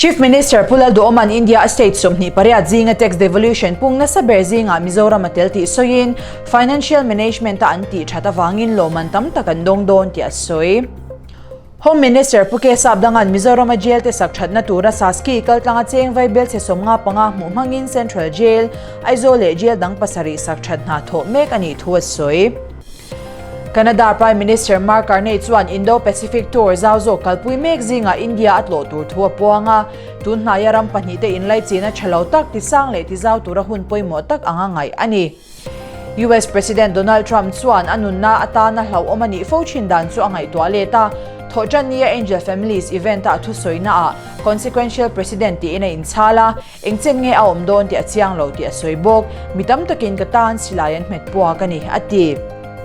Chief Minister Pu Lalduhoma'n India a state 28 zinga tax devolution pung nasa ber zingah Mizoram a tel tih sawiin financial management-a an tih that avangin lawmman tam tak an dawng dawn tih a sawi. Home Minister Pu K Sapdanga'n Mizorama jail te sak thatna tura Saski kaltlanga cheng vaibelchhe 55 hmuh hmangin Central Jail, Aizawl leh jail dang pasarih sak that hna thawh mek a nih thu a sawi. Canada Prime Minister Mark Carney chuan Indo-Pacific Tour zau zawk kalpui mek zingah India a tlawh tur thu a puang a, tun hnaia ram pahnihte inlaichin a tha lo tak tisang leh tizau tura hun pawimawh tak anga ngaih a ni. US President Donald Trump chuan a nunna atana hlauhawm a nih fo thin dan chu a ngaihtuah let a, Thawhtannia Angel Families event-a a thusawi-naah Consequential President tiin a inchhal a, Engchen nge a awm dawn tih a chiang lo tih a sawi bawk. Mi tam takin ka tan silai an hmet puak a ni, a ti.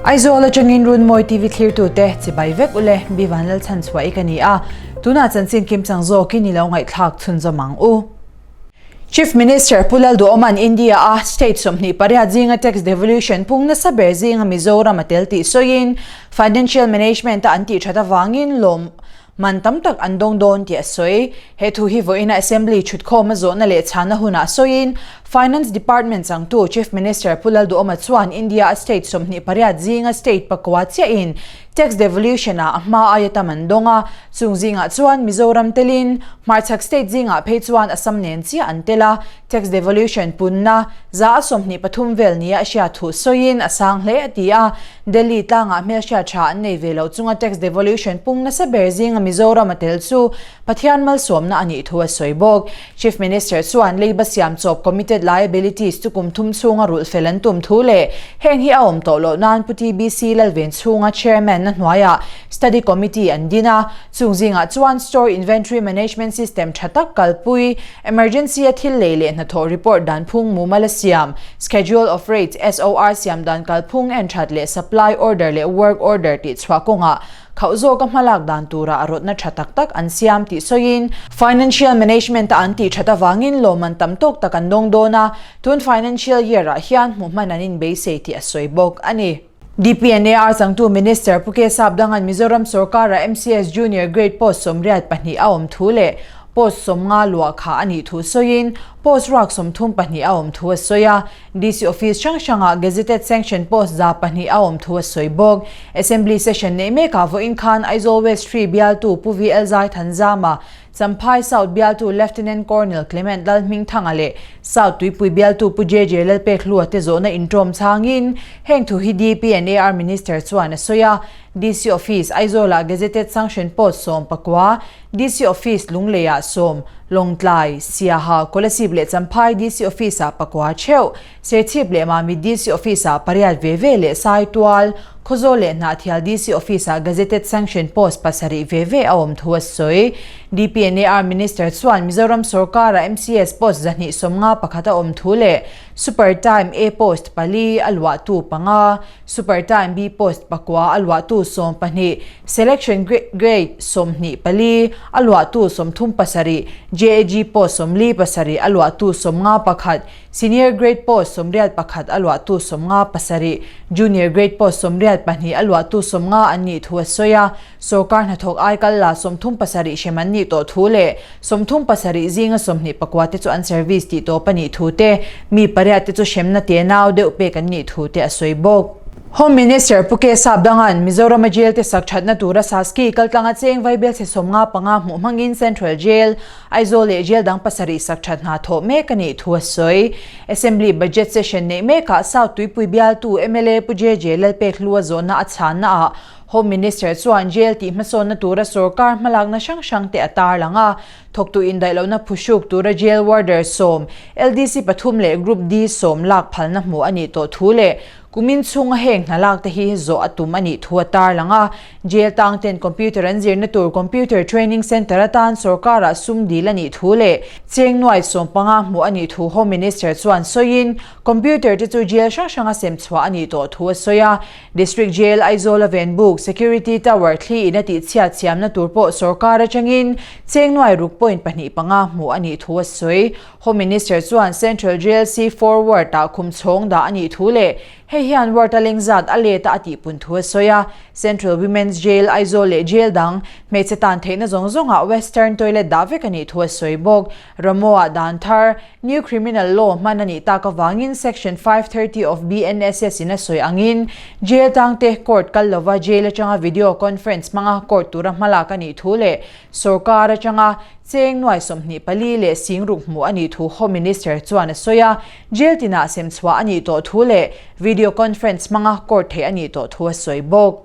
Aizawl atangin Runmawi TV thlirtute chibai vek ule, Bivan Lalchhanchhuah i ka ni a, tunah chanchin kimchang zawkin i lo ngaihthlak chhunzawm ang u. Chief Minister Pu Lalduhoma'n India a state 28 zinga tax devolution pung nasa ber zinga Mizoram a tel tih sawiin financial management a an tih that avangin lawm Man tam tak an dawng dawn tih a sawi. He thu hi vawiina Assembly thutkhawm a zawhna leh chhana hunah sawiin Finance Department changtu Chief Minister Pu Lalduhoma chuan India a state 28 zinga state pakua chiahin tax devolution-ah a hma aia tam an dawng a, chung zingah chuan Mizoram telin hmarchhak state zingah phei chuan Assam nen chiah an tel a, tax devolution punna 23% vel nia a hriat thu sawiin a sang hle a ti a. Delhi tlangah hmelhriat tha an nei ve loh chunga tax devolution pung nasa ber zinga Mizoram a tel chu Pathian malsawmna a nih thu a sawi bawk. Chief Minister chuan leiba siam chawp committed liabilities chu kum thum chhunga rulh fel an tum thu leh heng hi a awm tawh loh nan Pu TBC Lalven chhunga Chairman na hnuaiah Study Committee an din a, chung zingah chuan Store Inventory Management System tha tak kalpui, Emergency a thil lei leh hnathawh report dan phung mumal a siam, Schedule of Rates, SOR, siam dan kalphung en that leh Supply Order leh Work Order tih chhuah kawngah khauh zawka hmalak dan tura a rawtna tha tak tak an siam tih sawiin, Financial Management a an tih that avangin lawmman tam tawk tak an dawng dawn a, tun Financial Year ah hian hmuh hman an inbeisei tih a sawi bawk a ni. DPNAR changtu Minister Pu K Sapdanga'n Mizoram sorkara MCS Junior Grade post 82 a awm thu leh post 50 luah kha a nih thu sawiin post ruak 34 a awm thu a sawi a. DC office hrang hrangah gazetted sanction post 200 a awm thu a sawi bawk. Assembly session neih mekah vawiin khan Aizawl West 3 bialtu Pu VL Zaithanzama Champhai South bialtu Lieutenant Colonel Clement Lalhmingthanga leh South Tuipui bialtu Pu JJ Lalpekhlua te zawhna inṭawm chhangin heng thu hi DP and AR Minister chuan a sawi a. DC Office, Aizawlah Gazetted Sanction Post 19, DC Office, Lungleiah 10, Lawngtlai, Siaha, Kolasib leh Champhai DC Office-ah pakua theuh, Serchhip leh Mamit DC Office-ah pariat ve ve leh Saitual, Khawzawl leh Hnahthial DC Office-ah Gazetted Sanction Post pasarih ve ve a awm thu a sawi. DPNAR Minister chuan Mizoram sorkara MCS post 251 a awm thu leh Super Time A post pali a luahtu panga, Super Time B post pakua a luahtu 12, Selection Grade 24 a luahtu 37, JAG post 47 a luahtu 51, Senior Grade post 81 a luahtu 57, Junior Grade post 82 a luahtu 50 an nih thu a sawi a. Sorkar hnathawk aikal la 37 hrem an nih tawh thu leh 37 zinga 29 te chu an service tih tawp a nih thu te, mi pariat te chu hremna tenau deuh pek an nih thu te a sawi bawk. Home Minister Pu K Sapdanga'n Mizorama jail te sak thatna tura Saski kaltlanga cheng vaibelchhe 55 hmuh hmangin Central Jail, Aizawl leh jail dang pasarih sak that hna thawh mek a nih thu a sawi. Assembly Budget Session neih mekah South Tuipui bialtu mla Pu JJ Lalpekhlua zawhna a chhannaah Home Minister chuan jail tih hmasawnna tura sorkar hmalakna hrang hrang te a tarlang a, thawktu indaihlohna phuhruk tura jail warder 10, LDC pathum leh Group D 10 lak phalna hmuh a nih tawh thu leh kumin chhunga heng hna lak te hi zawh a tum a nih thu a tarlang a. Jail tang ten computer an zirna tur Computer Training Centre atan sorkarah sum dil a nih thu leh cheng nuai 15 hmuh a nih thu Home Minister chuan sawiin computer te chu jail hrang hranga sem chhuah a nih tawh thu a sawi a. District Jail Aizawl a venbuk Security Tower thli in a tih chhiat siamna tur pawh sorkar atangin cheng nuai ruk point pahnih panga hmuh a nih thu a sawi. Home Minister chuan Central Jail C forward ah khum chhawng dah a nih thu leh. Hei hian ward a leng zat a let a a tihpun thu a sawi a. Central Women's Jail, Aizawl leh jail dang, hmeichhe tan theihna zawng zawngah western toilet dah vek a nih thu a sawi bawk. Ramoa dan thar, New Criminal Law hman a nih tak avangin Section 530 of BNSS in a sawi angin jail tangte court kal lova jail atanga video conference hmanga court tura hmalak a nih thu leh sorkar atanga cheng nuai 24 leh singruk hmuh a nih thu Home Minister chuan a sawi a, jail tinah semchhuah a nih tawh thu leh video conference hmanga court theih a nih tawh thu a sawi bawk.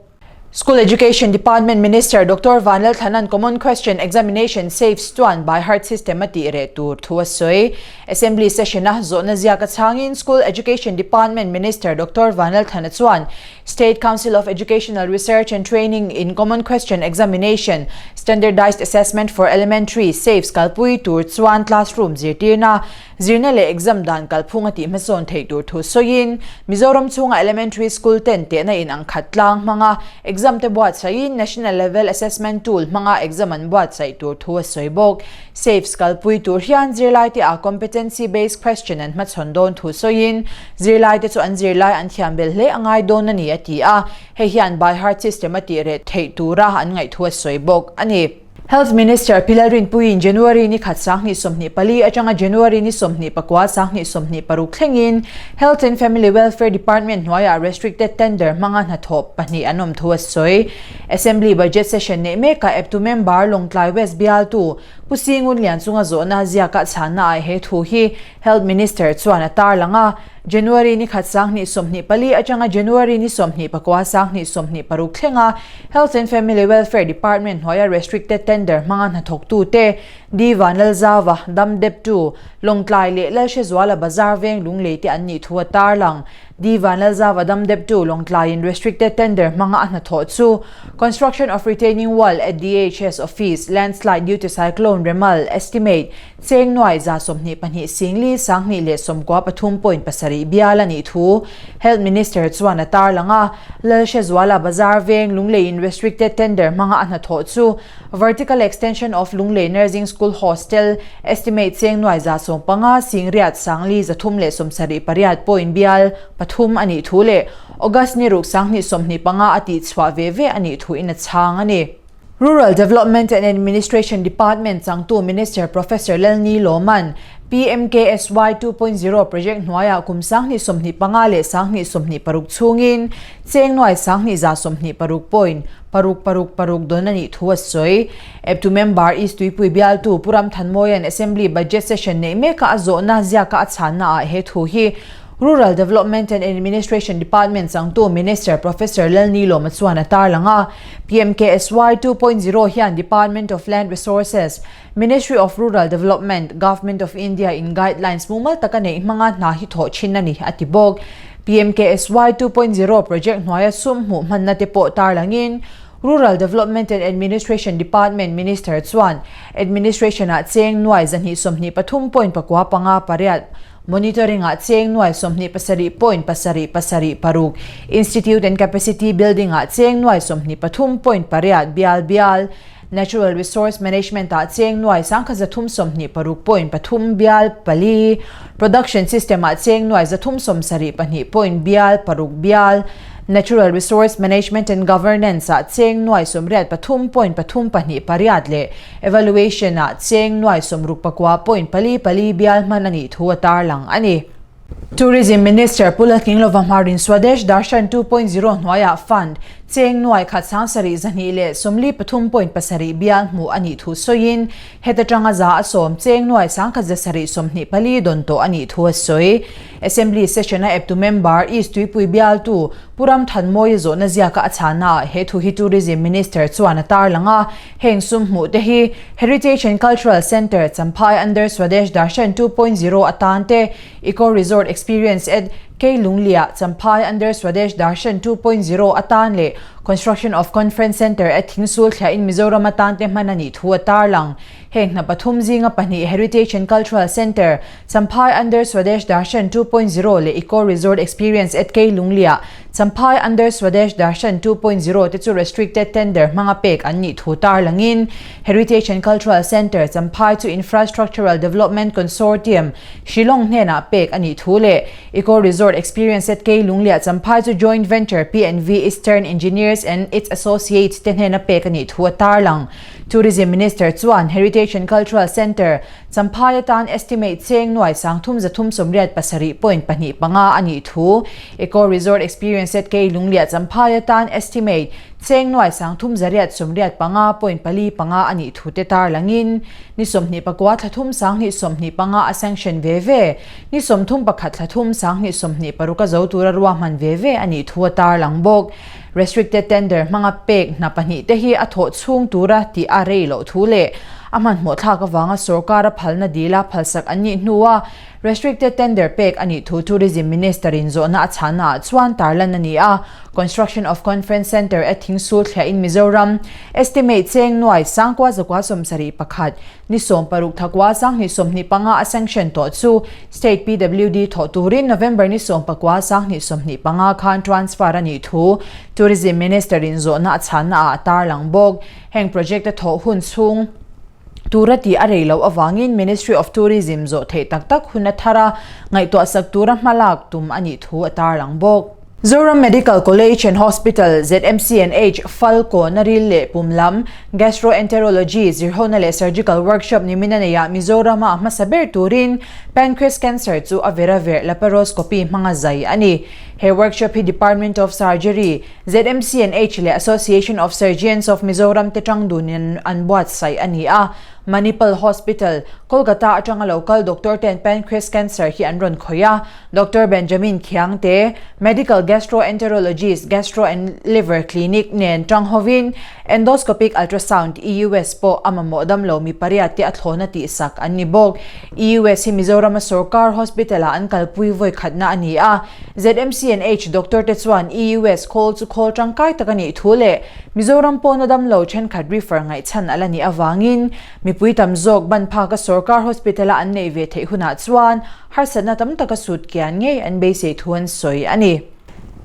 School Education Department Minister Doctor Vanlalthlana'n Common Question Examination SAFES chuan by heart system a tih reh tur thu a sawi. Assembly session-a zawhna ziak a chhangin School Education Department Minister Doctor Vanlalthlana chuan State Council of Educational Research and Training in Common Question Examination, Standardized Assessment for Elementary, SAFES kalpui tur chuan classroom zirtirna Zirna leh exam dan kalphung a tih hmasawn theih tur thu sawiin, Mizoram chhunga elementary school ten tehna in ang khat tlang hmanga exam te buatsaihin National Level Assessment Tool hmanga exam an buatsaih tur thu a sawi bawk. SAFES kalpui tur hian zirlaite ah competency based question an hmachhawn dawn thu sawiin, zirlaite chu an zirlai an thiam bel hle a ngai dawn a ni a ti a, hei hian by heart system a tih reh theih tura an ngaih thu a sawi bawk a ni. Health Minister Pi Lalrinpuiin January ni khat 2024 atanga January ni 29 2026 thlengin Health and Family Welfare Department hnuaiah restricted tender hmanga hnathawh pahnih an awm thu a sawi. Assembly Budget Session neih mekah eptu member Lawngtlai West bialtu Pu Singun Lianchunga zawhna ziaka chhanna ah he thu hi Health Minister chuan a tarlang a. January ni khat 2024 atanga January ni 29 2026 thlenga Health and Family Welfare Department hnuaia restricted tender hmanga hnathawktute D Vanlalzava, Dam Deptu, Lawngtlai leh Lalhrezuala Bazar Veng Lunglei te an nih thu a tarlang. D Vanlalzava, Dam Deptu, Lawngtlaiin restricted tender hmanga a hnathawh chu Construction of retaining wall at DHS office, landslide due to cyclone Remal, estimate, Cheng nuai 22 singli 10 leh 93 point pasarih bial a nih thu Health Minister chuan a tarlang a, Lalhrezuala Bazar Veng Lungleiin restricted tender hmanga a hnathawh chu Vertical Extension of Lunglei Nursing School Hostel estimate cheng nuai 15 singriat sangli 300 leh 78 point bial pathum a nih thu leh August ni ruk 2025 a tihchhuah ve ve a nih thuin a chhang a ni. Rural Development and Administration Department changtu Minister Professor Lalni Lawman, PMKSY 2.0 project hnuaiah kum 2025 leh 2026 chhungin cheng nuai 2126 point paruk paruk paruk dawn a nih thu a sawi. Eptu member East Tuipui bialtu Pu Ramthanmawia'n Assembly Budget Session neih mekah a zawhna ziaka a chhannaah he thu hi Rural Development and Administration Department changtu Minister Professor Lalni Lawma chuan a tarlang a. PMKSY 2.0 hian Department of Land Resources, Ministry of Rural Development, Government of India in guidelines mumal taka neih hmanga hna hi thawh thin a ni, a ti bawk. PMKSY 2.0 project hnuaia sum hmuh hmanna te pawh tarlangin Rural Development and Administration Department Minister chuan Administration-ah cheng nuai 223 point pakua panga pariat Monitoring-ah cheng nuai 27 point pasarih pasarih paruk, Institute and Capacity Building-ah cheng nuai 23 point pariat bial bial, Natural Resource Management-ah cheng nuai 136 point pathum bial pali, Production System-ah cheng nuai 372 point bial paruk bial, Natural Resource Management and Governance-ah cheng nuai 83 point pathum pahnih pariat leh Evaluation-ah cheng nuai sawmruk pakua point pali pali bial hman a nih thu a tarlang a ni. Tourism Minister Pu Lalkinglova Hmarin Swadesh Darshan 2.0 hnuaiah fund cheng nuai khat 7 zahnih leh sawmli pathum point pasarih bial hmuh a nih thu sawiin heta tanga za a sawm cheng nuai 1,7 24 dawn tawh a nih thu a sawi. Assembly session-a eptu member East Tuipui bialtu Pu Ramthanmawia zawhna ziaka a chhana he thu hi Tourism Minister chuan a tarlang a. Heng sum hmuh te hi Heritage and Cultural Centre, Champhai under Swadesh Darshan 2.0 atan te, Eco Resort Experience at Keilungliah, Champhai under Swadesh Darshan 2.0 atan leh Construction of Conference Centre at Thingsul thliahin Mizoram atan te hman a nih thu a tarlang. Heng hna pathum zinga pahnih Heritage and Cultural Centre, Champhai under Swadesh Darshan 2.0 leh Eco Resort Experience at Keilungliah, Champhai under Swadesh Darshan 2.0 te chu restricted tender hmanga pek an nih thu tarlangin Heritage and Cultural Centre, Champhai chu Infrastructural Development Consortium, Shillong hnenah pek a nih thu leh Eco Resort. Resort Experience at Keilungliah Champhai chu joint venture PNV Eastern Engineers and its Associates te hnena pek a nih thu a tarlang. Tourism Minister chuan Heritage and Cultural Centre, Champhai atan estimate cheng nuai 30 387 point 2 5 a nih thu, Eco Resort Experience at Keilungliah Champhai atan estimate cheng nuai 38 85 point 4 5 a nih thu te tarlangin ni 29 thla thum 2025 a sanction ve ve, ni 31 thla thum 2026 a zo tura ruahman ve ve a nih thu a tarlang bawk. Restricted tender hmanga pek hna pahnihte hi a thawh chhung tura tih a rei loh thu leh a hmanhmawh thlak avanga sorkara phalna dila phalsak an nih hnua restricted tender pek a nih thu Tourism Minister-in zawhna a chhahnaah chuan tarlan a ni a. Construction of Conference Centre at Thingsul thliah in Mizoram estimate cheng nuai 9,971 ni 16 thakua 2025 a sanction tawh chu State PWD thawh turin November ni 19 2025 khan transfer a nih thu Tourism Minister-in zawhna a chhannaah a tarlang bawk. Heng project a thawh hun chhung tura tih a rei loh avangin Ministry of Tourism zawh theih tak tak hun a thar a, ngaihtuahsak tura hmalak tum a nih thu a tarlang bawk. Zoram Medical College and Hospital, ZMCNH, Falkawn a ril leh pum lam, Gastroenterology, zirhona leh Surgical Workshop nimin a neihah Mizorama a hmasa ber turin Pancreas Cancer chu a vera verh Laparoscopy hmanga zai a ni. He workshop hi Department of Surgery, ZMCNH leh Association of Surgeons of Mizoram te tang dunin an buatsaih a ni a. Manipal Hospital, Kolkata atanga lo kal doctor ten Pancreas Cancer hi an rawn khawih a. Doctor Benjamin Khiangte, Medical Gastroenterologist, Gastro and Liver Clinic nen tang hovin Endoscopic Ultrasound, EUS, pawh a mamawh damlo mi pariat te a thlawna tihsak an ni bawk. EUS hi Mizorama sorkar hospital-ah an kalpui vawi khatna a ni a. ZMCNH doctor te chuan EUS khawl chu khawl tangkai tak a nih thu leh Mizoram pawna damlo thenkhat refer ngaihchhan a la nih avangin mipui tam zawk ban phaka sorkar hospital-a an neih ve theih hunah chuan Harsatna tam taka sut kian ngei an beisei thu an sawi a ni.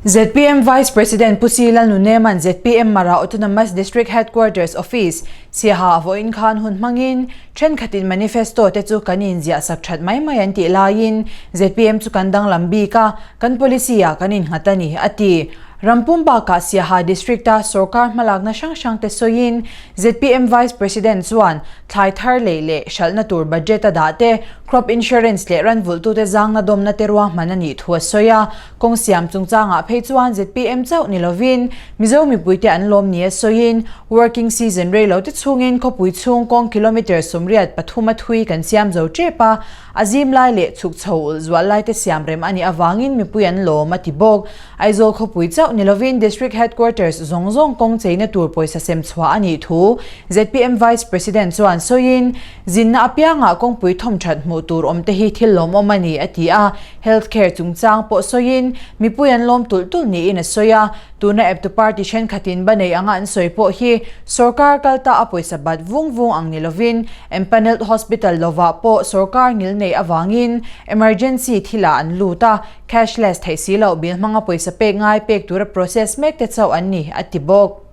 Zpm Vice President Pu Si Lalnunema'n zpm Mara Autonomous District Headquarters Office, Siaha a vawiin khan hun hmangin thenkhatin manifesto te chu kan inziahsak that mai mai an tih laiin zpm chu kan danglam bik a, kan policy ah kan innghat a ni, a ti. Rampum bakah Siaha District-a sorkar hmalakna hrang hrang te sawiin zpm Vice President chuan thlai thar lei leh hralhna tur budget a dah te, Crop Insurance leh ranvulhtute zangna dawmna te ruahman a nih thu a sawi a, kawng siam chungchangah phei chuan zpm chauh ni lovin Mizo mipuite an lawm nia sawiin working season rei lo te chhungin khawpui chhung kawng kilometre 83 a thui kan siam zo tep a, a zim lai leh chhuk chho ulh zual lai te siam rem a nih avangin mipui an lawm a ti bawk. Aizawl khawpui chauh ni lovin District Headquarters zawng zawng kawng cheina tur pawisa sem chhuah a nih thu zpm Vice President chuan sawiin Zinna apiangah kawngpui thawmthat hmuh tur awm te hi thil lawmawm a ni, a ti a. Health care chungchang pawh sawiin mipui an lawm tulh tulh niin a sawi a. Tuna eptu party thenkhatin ba nei anga an sawi pawh hi sorkar kal ta a pawisa bat vung vung ang ni lovin empanelled hospital lovah pawh sorkar ngil nei avangin emergency thilah an lut a, cashless theih si loh bill hmanga pawisa pek ngai pek tura process mek te chauh an ni, a ti bawk.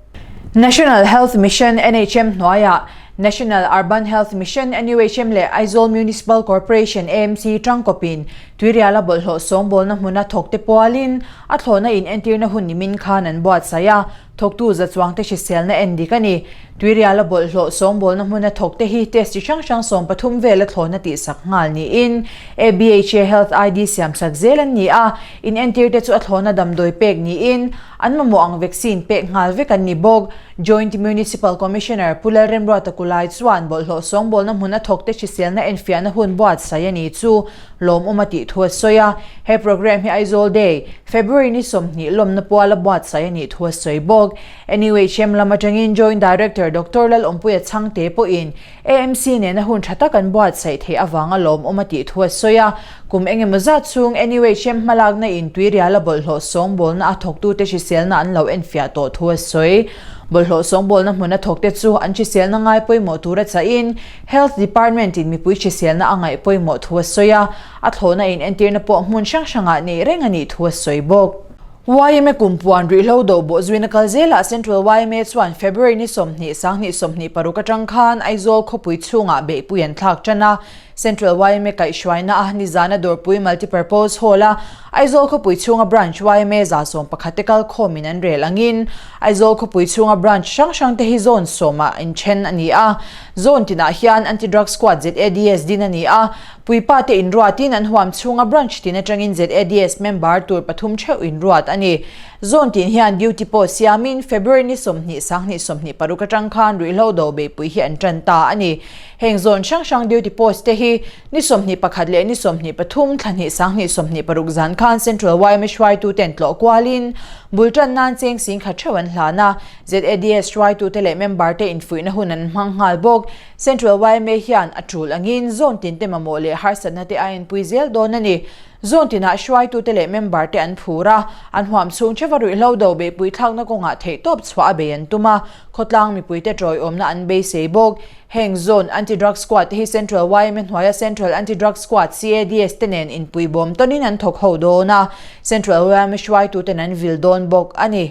National Health Mission, NHM, hnuaiah National Urban Health Mission, NUHM, leh Aizawl Municipal Corporation, AMC, tangkawpin Tuiriala bawlhhlawh sawngbawlna hmuna thawkte pualin a thlawhna inentirna hun nimin khan an buatsaih a, thawktu za chuangte hriselna en dik a ni. Tuiriala bawlhhlawh sawngbawlna hmuna thawkte hi test chi hrang hrang 13 vela thlawhna tihsak nghal niin ABHA Health ID siamsak zel an ni a, inentirte chu a thlawhna damdawi pek niin An mamawh ang vaccine pek nghal vek an ni bawk. Joint Municipal Commissioner Pu Lalremruata Kulai chuan bawlhhlawh sawngbawlna hmun a thawkte hriselna enfiahna hun buatsaih a ni chu lawmawm a tih thu a sawi a. He programme hi Aizawl Day, February ni 20 lawmna puala buatsaih a nih thu a sawi bawk. NUHM lam atangin Joint Director Doctor Lalawmpuia Chhangte pawhin AMC nena hun tha tak an buatsaih theih avanga lawmawm a tih thu a sawi a, kum engemaw zat chhung NUHM hmalakna in tuiriala bawlhhlawh sawngbawlna a thawktute hriselna an lo enfiah tawh thu a sawi. Bawlhhlawh sawngbawlna hmuna thawkte chu an hriselna ngai pawimawh tura chahin Health Department in mipui hriselna a ngaih pawimawh thu a sawi a, a thlawhna in entirna pawh hmun hrang hrangah neih reng a nih thu a sawi bawk. Yma kumpuan ruihhlo do bawh zuina kal zelah Central yma chuan February ni 20, 2026 atang khan Aizawl khawpui chhungah beihpui an thlak tan a. Central yma kaihhruaina a nizana Dawrpui Multipurpose Hall-a Aizawl khawpui chhunga Branch yma 11% te kalkhawmin an rel angin Aizawl khawpui chhunga Branch hrang hrang te hi Zone sawmah inthen a ni a. Zone tinah hian Anti-Drug Squad, ZADS, din a ni a. Puipa te inruatin an huam chhunga Branch tin atangin ZADS member tur pathum theuh inruat a ni. Zone tin hian duty pawh siamin February ni 20 sanghnih 26 atang khan ruihhlo do beihpui hi an tan ta a ni. Heng zone hrang hrang duty post te hi ni 21 leh ni 23 thla hnih sanghnih 26 zan khan Central yma hruaitu ten tlawh kualin bul tan nan cheng singkhat theuh an hlan a. ZADS hruaitute leh member te infuihna hun an hmang nghal bawk. Central yma hian a tul angin zone tin te mamawh leh harsatna te a enpui zel dawn a ni. Zone tinah hruaitute leh member te an phur a, an huam chhung theuha ruihhlo do beihpui thlakna kawngah theihtawp chhuah a bei an tum a, khawtlang mipuite tawiawmna an beisei bawk. Heng Zone Anti-Drug Squad te hi Central yma hnuaia Central Anti-Drug Squad, CADS, te nen inpuibawm tawnin an thawk ho dawn a, Central yma hruaituten an vil dawn bawk a ni.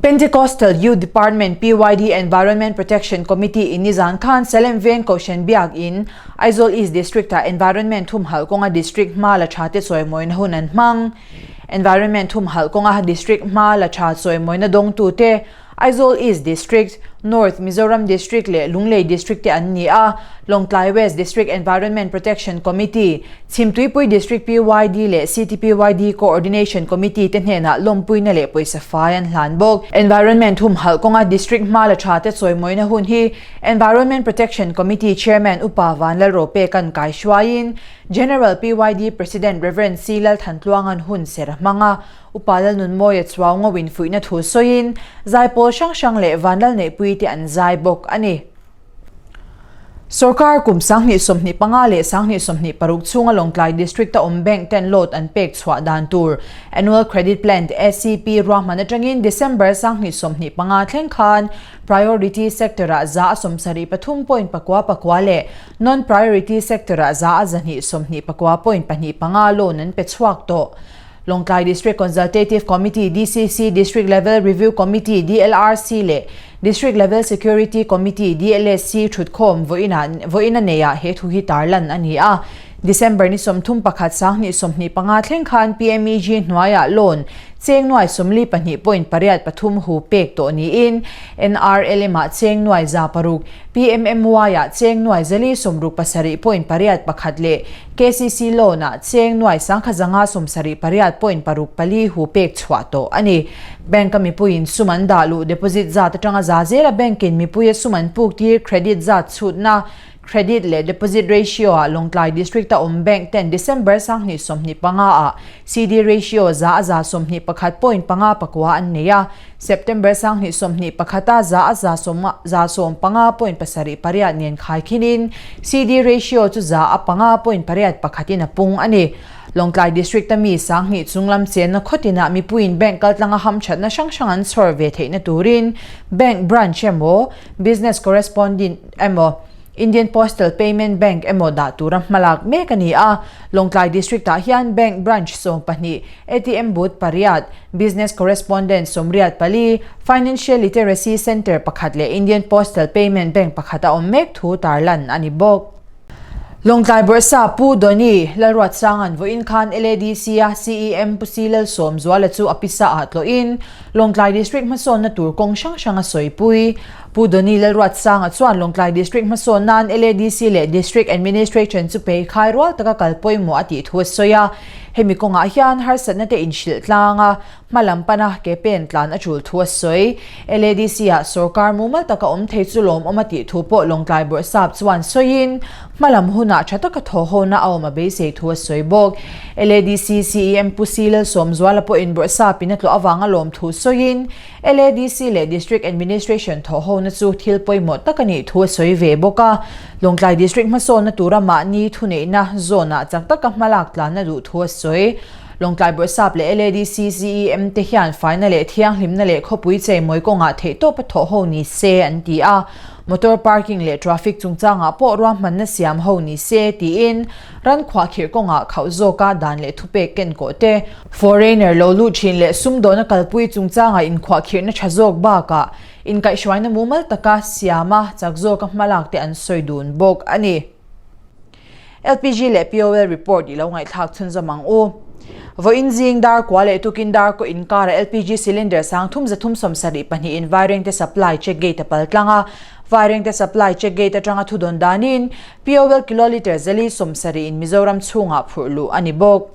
Pentecostal Youth Department, PYD, Environment Protection Committee in nizan khan Salem Veng Kohhran Biak In, Aizawl East District-ah Environment thumhalh kawnga District hma la tha te chawimawina hun an hmang. Environment thumhalh kawnga District hma la tha chawimawina dawngtute Aizawl East District, North Mizoram District leh Lunglei District te an ni a, Lawngtlai West District Environment Protection Committee, Chhimtuipui District PYD leh CTPYD Coordination Committee te hnenah lawmpuina leh pawisa fai an hlan bawk. Environment humhalh kawnga District hma la tha te chawimawina hun hi Environment Protection Committee Chairman Upa Vanlalropekan kaihruaiin General PYD President Rev. C. Lalthantluangan hun ser a hmang a, Upa Lalnunmawia chuau ngawin fuihna thu sawiin zaipawl hrang hrang leh Vanlalneihpui te an zai bawk a ni. Sorkar kum 2025 leh 2026 chhunga Lawngtlai District-a awm bank ten loan an pek chhuah dan tur Annual Credit Plan, ACP, ruahman atangin December 2025 thleng khan Priority Sector-ah 73 point pakua pakua leh Non-Priority Sector-ah 225 point pahnih panga loan an pe chhuak tawh. Lawngtlai District Consultative Committee, DCC, District Level Review Committee, DLRC, leh District Level Security Committee, DLSC, thutkhawm vawiin a neiah he thu hi tarlan a ni a. December ni 31 2025 thleng khan PMEG hnuaiah loan cheng nuai 42 point pariat pathum hu pek tawh niin NRLM-ah cheng nuai 600, PMMY-ah cheng nuai zali sawmruk pasarih point pariat pakhat leh KCC loan-ah cheng nuai sangkhat zanga sawmsarih pariat point paruk pali hu pek chhuah tawh a ni. Bank-a mipuiin sum an dah luh deposit zat atanga za zela bank-in mipuia sum an puk tir credit zat chhutna credit leh deposit ratio-ah Lawngtlai District-a awm bank ten December 2025-ah CD ratio za a za 21 point panga pakua an nei a. September 2021-a za a za sawm za sawm panga point pasarih pariat nen khaikhinin CD ratio chu za a panga point pariat pakhatin a pung a ni. Lawngtlai District-a mi 2000 chunglam chenna khawtinah mipuiin bank kaltlanga hamthatna hrang hrang an chhawr ve theihna turin bank branch emaw, business correspondent emaw, Indian Postal Payment Bank emaw dah tura hmalak mek a ni a. Lawngtlai District-ah hian bank branch 12, ATM booth pariat, Business Correspondent 84, Financial Literacy Centre pakhat leh Indian Postal Payment Bank pakhat a awm mek thu tarlan a ni bawk. Lawngtlai Bawrhsa Pu Donny Lalruatsanga'n vawiin khan LADC-a CEM Pu Si Lalsawmzuala chu a pisa ah tlawhin Lawngtlai District hmasawnna tur kawng hrang hrang a sawipui. Pu Donny Lalruatsanga chuan Lawngtlai District hmasawn nan LADC leh District Administration chu pheikhai rual taka kal pawimawh a tih thu a sawi a. Hemi kawngah hian harsatna te inhrilh tlang a, hma lam pana ke pen tlan a tul thu a sawi. LADC-ah sorkar mumal taka awm thei chu lawmawm a tih thu pawh Lawngtlai Bawrhsap chuan sawiin, hma lam hunah tha taka thawhhona a awm a beisei thu a sawi bawk. LADC CEM Pu Si Lalsawmzuala pawhin Bawrhsapin a tlawh avanga lawm thu sawiin, LADC leh District Administration thawhhona chu thil pawimawh tak a nih thu a sawi ve bawk a. Lawngtlai District hmasawnna tura mahni thuneihna zawnah chak taka hmalak tlanna duh thu a sawi. Lawngtlai Bawrhsap leh LADC CEM te hian faina leh thianghlimna leh khawpui cheimawi kawngah theihtawpa thawhho ni se an ti a. Motor parking leh traffic chungchangah pawh ruahmanna siam ho ni se tiin ran khuahkhirh kawngah khauh zawka dan leh thupek ken kawh te, Foreigner lo lut thin leh sumdawna kalpui chungchangah inkhuahkhirhna tha zawk bakah inkaihhruaina mumal taka siama chak zawka hmalak te an sawi dun bawk a ni. LPG leh POL report i lo ngaihthlak chhunzawm ang u. Vawiin zing dar kua leh tukin dar kaw inkara LPG cylinder 33 72 in Vairengte supply check gate a pal tlang a. Vairengte supply check gate atanga thudawn danin POL kilolitre 470 in Mizoram chhungah phurh luh a ni bawk.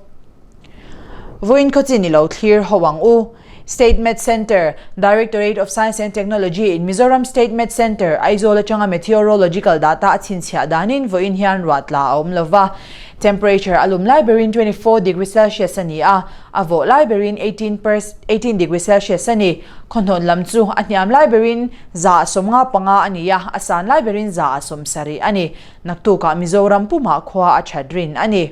Vawiin khawchin i lo thlir ho ang u. State Met Centre, Directorate of Science and Technology in Mizoram State Met Centre, Aizawl atanga meteorological data a chhinchhiah danin vawiin hian ruah tla a awm lova. Temperature a lum lai berin 24 degree Celsius a ni a, a vawh lai berin 18 18 degree Celsius a ni. Khawhnawn lam chu a hniam lai berin 155 a ni a, a san lai berin 170 a ni. Naktukah Mizoram pumah khua a that rin a ni.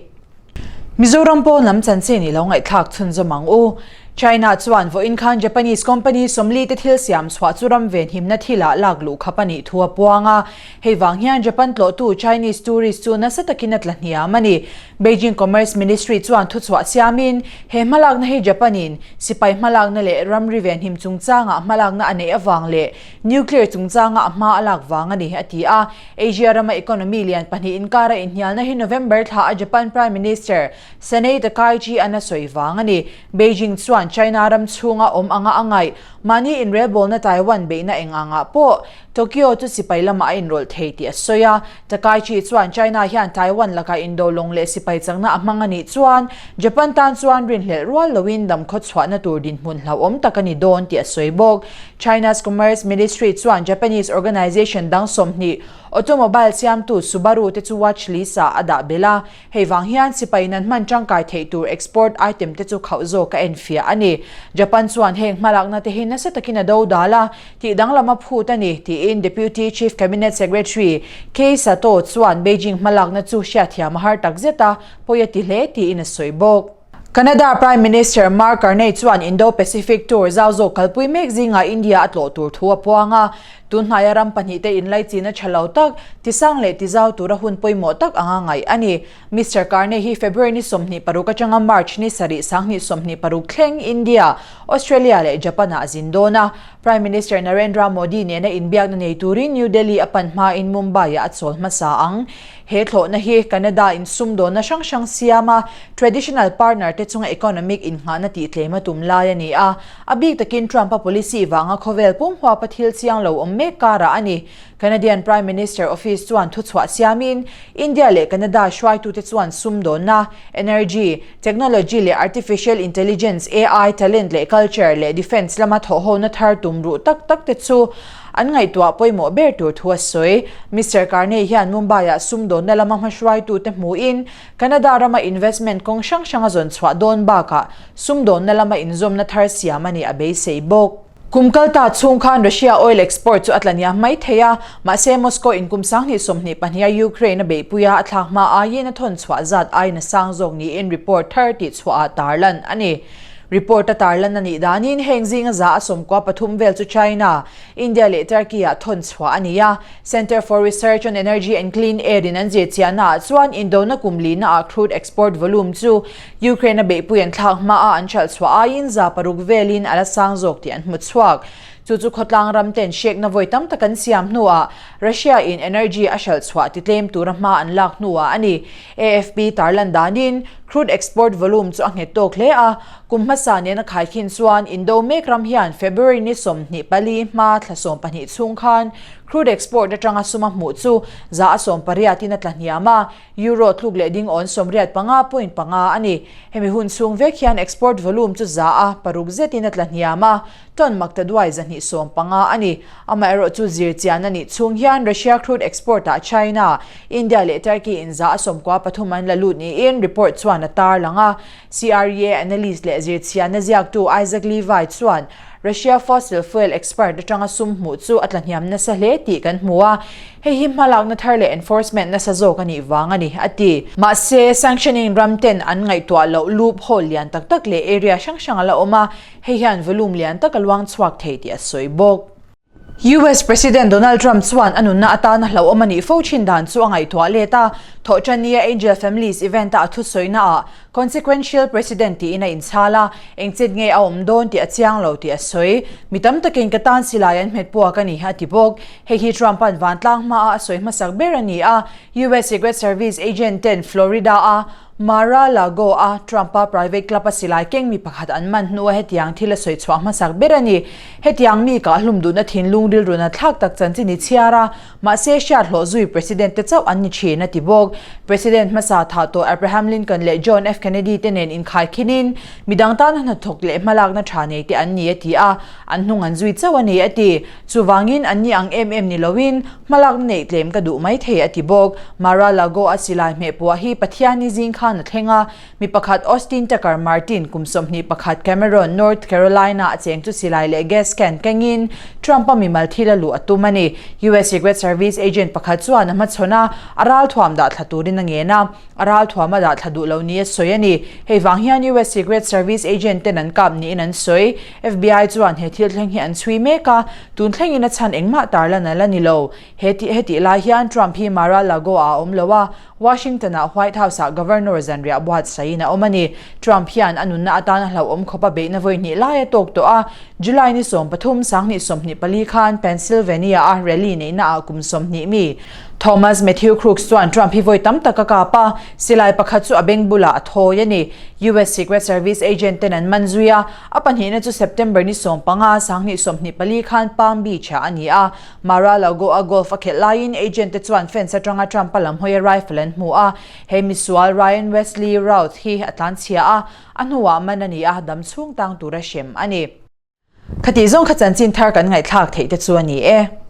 Mizoram pawn lam chanchin i lo ngaihthlak chhunzawm ang u. China chuan vawiin khan Japanese company 40 te thil siam chhuah chu ram venhimna thilah lak luh khap a nih thu a puang a. Hei vang hian Japan tlawhtu Chinese tourist chu nasa takin a tla hniam a ni. Beijing Commerce Ministry chuan thuchhuah siamin he hmalakna hi Japan-in sipai hmalakna leh ramri venhim chungchangah hmalakna a neih avang leh nuclear chungchanga a hma a lak vang a ni, a ti a. Asia rama economy lian pahnih inkara inhnialna hi November thla a Japan Prime Minister Sanae Takaichi an a sawi vang a ni. Beijing chuan China ram chhunga awm anga a ngaih, mahni inrelbawlna Taiwan beihna eng angah pawh Tokyo chu sipai lamah a inrawlh thei tih a sawi a. Takaichi chuan China hian Taiwan lakah indo lawng leh sipai chakna a hmang a nih chuan Japan tan chuan rinhlelh rual loin damkhaw chhuahna tur dinhmun hlauhawm tak a ni dawn tih a sawi bawk. China's Commerce Ministry chuan Japanese organization dang 20 automobile siamtu Subaru te chu watch list ah a dah belh a, hei vang hian sipai nan hman tangkai theih tur export item te chu khauh zawk a enfiah a ni. Japan chuan heng hmalakna te hi nasa takin a do dal a, tih danglam a phut a ni, tiin Deputy Chief Cabinet Secretary Kei Sato chuan Beijing hmalakna chu hriatthiam a har takzet a, pawi a ti hle tiin a sawi bawk. Canada Prime Minister Mark Carney chuan Indo-Pacific tour zau zawk kalpui mek zingah India a tlawh tur thu a puang a. Tunhnaia ram pahnihte inlaichin a tha lo tak, tisang leh tizau tura hun pawimawh tak anga ngaih a ni. Mister Carney hi February ni 26 atanga March ni 7 2026 thleng India, Australia leh Japan-ah a zin dawn a. Prime Minister Narendra Modi nena inbiakna nei turin New Delhi a pan hmain Mumbai-ah a chawl hmasa ang. He thlawhna hi Canada in sumdawnna hrang hrang siam a, traditional partner te chunga economic innghahna tih tlem a tum lai a ni a. A bik takin Trump-a policy vanga khawvel pum huapa thil chiang lo awm mek karah a ni. Canadian Prime Minister Office chuan thuchhuah siamin, India leh Canada hruaitute chuan sumdawnna, energy, technology leh artificial intelligence, AI, talent leh culture leh defence lama thawhhona thar tum ruh tak tak te chu an ngaihtuah pawimawh ber tur thu a sawi. Mister Carney hian Mumbai-ah sumdawnna lama hmahruaitute hmuhin Canada rama investment kawng hrang hrang a zawn chhuah dawn bakah sumdawnna lama inzawmna thar siam a nih a beisei bawk. Kum kal ta chhung khan Russia oil export chu a tla niam mai thei a, mahse Moscow in kum 2022 a Ukraine a beihpui a, a thlak hma aiin a thawn chhuah zat aiin a sang zawk niin report thar tih chhuahah tarlan a ni. Report a tarlan a nih danin heng zinga 93 vel chu China, India leh Turkey ah thawn chhuah a ni a. Centre for Research on Energy and Clean Air in an zirchiahna ah chuan indona kum lina ah crude export volume chu Ukraine a beihpui an thlak hma a an hralh chhuah aiin 6% velin a la sang zawk tih an hmu chhuak. Chu chu khawtlang ram ten hrekna vawi tam tak an siam hnuah Russia in energy a hralh chhuah ti tlem tura hma an lak hnuah a ni. AFP tarlan danin crude export volume chu a nghet tawk hle a, kum hmasa nen a khaikhin chuan indo mek ram hian February ni 24 hma thla 12 chhung khan crude export atanga suma hmuh chu 80% in a tla hniam a, Euro tluk leh ding awn 85.5 a ni. Hemi hun chhung vek hian export volume chu 6% zetin a tla hniam a, ton maktaduai 215 a ni. Amaherawhchu zirchian a nih chhung hian Russia crude export ah China, India leh Turkey in 93% an la lut niin report chuan a tarlang a. CREA analyst leh zirchianna ziaktu Isaac Levi chuan Russia fossil fuel expert atanga sum hmuh chu a tlahniam nasa hle tih kan hmu a, hei hi hmalakna thar leh enforcement nasa zawk a nih vang a ni, a ti. Mahse, sanctioning ram ten an ngaihtuah loh loop hole lian tak tak leh area hrang hrang a la awm a, hei hian volume lian tak a luang chhuak thei tih a sawi bawk. US President Donald Trump chuan a nunna atana hlauhawm a nih fo thin dan chu a ngaihtuah let a, Thawhṭannia Angel Families event-a a thusawi naah. Consequential President tiin a inchhal a, eng chet nge a awm dawn tih a chiang lo tih a sawi. Mi tam takin ka tan silai an hmet puak a ni, a ti bawk. Hei hi Trump-a'n vantlang hmaah a sawi hmasak ber a ni a, US Secret Service agent ten Florida-a Mar-a-Lago-a Trump-a private club-a silai keng mi pakhat an man hnua hetiang thil a sawi chhuah hmasak ber a ni. Hetiang mi kahhlum duhna thinlung rilruna thlak tak chanchin i chhiar a, Mahse, hriat hlawh zui President te chauh an ni thin, a ti bawk. President hmasa thah tawh Abraham Lincoln leh John F. Kennedy te nen inkhai khinin midang tana hnathawk leh hmalakna tha nei te an ni, a ti a. An hnung an zui chauh a ni, a ti. Chuvangin, an ni ang em em ni loin hmalakna neih tlem ka duh mai thei, a ti bawk. Mar-a-Lago a silai hmeh puah hi Pathianni zing khan a thleng a. Mi pakhat Austin Tucker Martin, kum 21, Cameron, North Carolina a cheng chu silai leh gas can kengin Trump-a mimal thil a luh a tum a ni. US Secret Service agent pakhat chuan a hmachhawn a, a ralthuam dah thla turin a ngen a, a ralthuam a dah thla duh lo ni a sawi a ni. Hei vang hian US Secret Service agent ten an kap niin an sawi. FBI chuan he thil thleng hi an chhui mek a, tun thlengin a chhan engmah tarlan a la ni lo. He tih hetih lai hian Trump hi Mar-a-Lago-ah a awm lo a, Washington-ah White House-ah Governor zanriah buatsaihin a awm a ni. Trump hian a nunna atana hlauhawm khawp a beihna vawi hnih lai a tawk tawh a, July ni 13, 2024 khan Pennsylvania-a rally neihnaah kum 20 mi Thomas Matthew Crooks chuan Trump hi vawi tam tak a kap a, silai pakhat chu a beng bulah a thawi a ni. US Secret Service agent ten an man zui a, a pahnihna chu September ni 15, 2024 khan Palm Beach-ah a ni a. Mar-a-Lago-a golf a khelh laiin agent te chuan fence atanga Trump-a lam hawia rifle an hmu a, he misual Ryan Wesley Routh hi a tlanchhia a, a hnuah man a ni a, dam chhung tang tura hrem a ni. Khatih zawng kha chanchin thar kan ngaihthlak theih te chu a ni e.